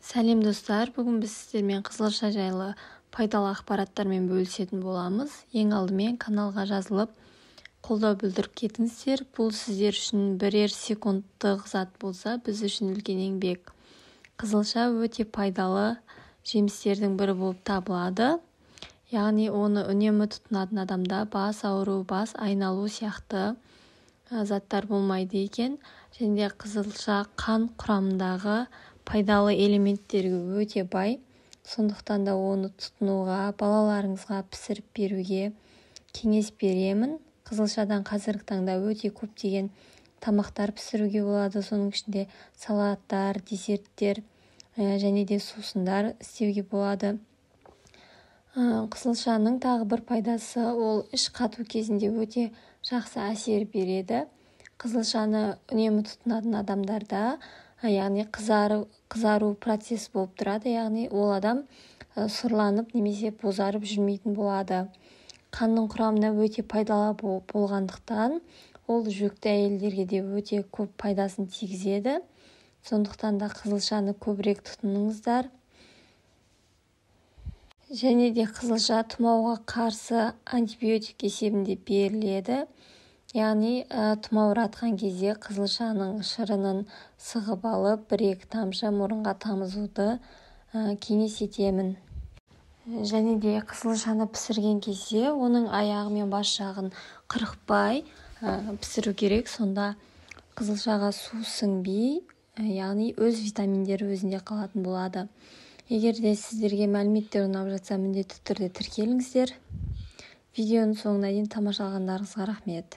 Сәлем, достар! Бүгін біз сіздермен қызылша жайлы пайдалы ақпараттармен бөлісетін боламыз. Ең алдымен каналға жазылып, қолдау білдіріп кетіңіздер. Бұл сіздер үшін бірер секундтық зат болса, біз үшін үлкен еңбек. Қызылша өте пайдалы жемістердің бірі болып табылады. Яғни оны үнемі тұтынатын адамда бас ауыру, бас айналу сияқты заттар болмайды екен. Және де қызылша қан құрамындағы пайдалы элементтерге өте бай. Сондықтан да оны тұтынуға, балаларыңызға пісіріп беруге кеңес беремін. Қызылшадан қазіргі таңда өте көптеген тамақтар пісіруге болады. Соның ішінде салаттар, десерттер және де сусындар істеуге болады. Қызылшаның тағы бір пайдасы: ол іш қату кезінде өте жақсы әсер береді. Қызылшаны үнемі тұтынатын адамдарда, яғни қызару процесс болып тұрады, яғни ол адам сұрланып немесе бозарып жүрмейтін болады. Қанның құрамына өте пайдалы болғандықтан, ол жүкті әйелдерге де өте көп пайдасын тигізеді. Сондықтан да қызылшаны көбірек тұтыныңыздар. Және де қызылша тұмауға қарсы антибиотик есебінде беріледі. Яғни тұмауратқан кезде қызылшаның шырынын сығып алып, бір екі тамшы мұрынға тамызуды кеңес етемін. Және де қызылшаны пісірген кезде оның аяғы мен бас жағын қырықпай пісіру керек. Сонда қызылшаға су сіңбей, яғни өз витаминдері өзінде қалатын болады. Егер де сіздерге мәліметтер ұнап жатса, міндетті түрде тіркеліңіздер. Видеоның соңына дейін тамашалағандарыңызға рахмет.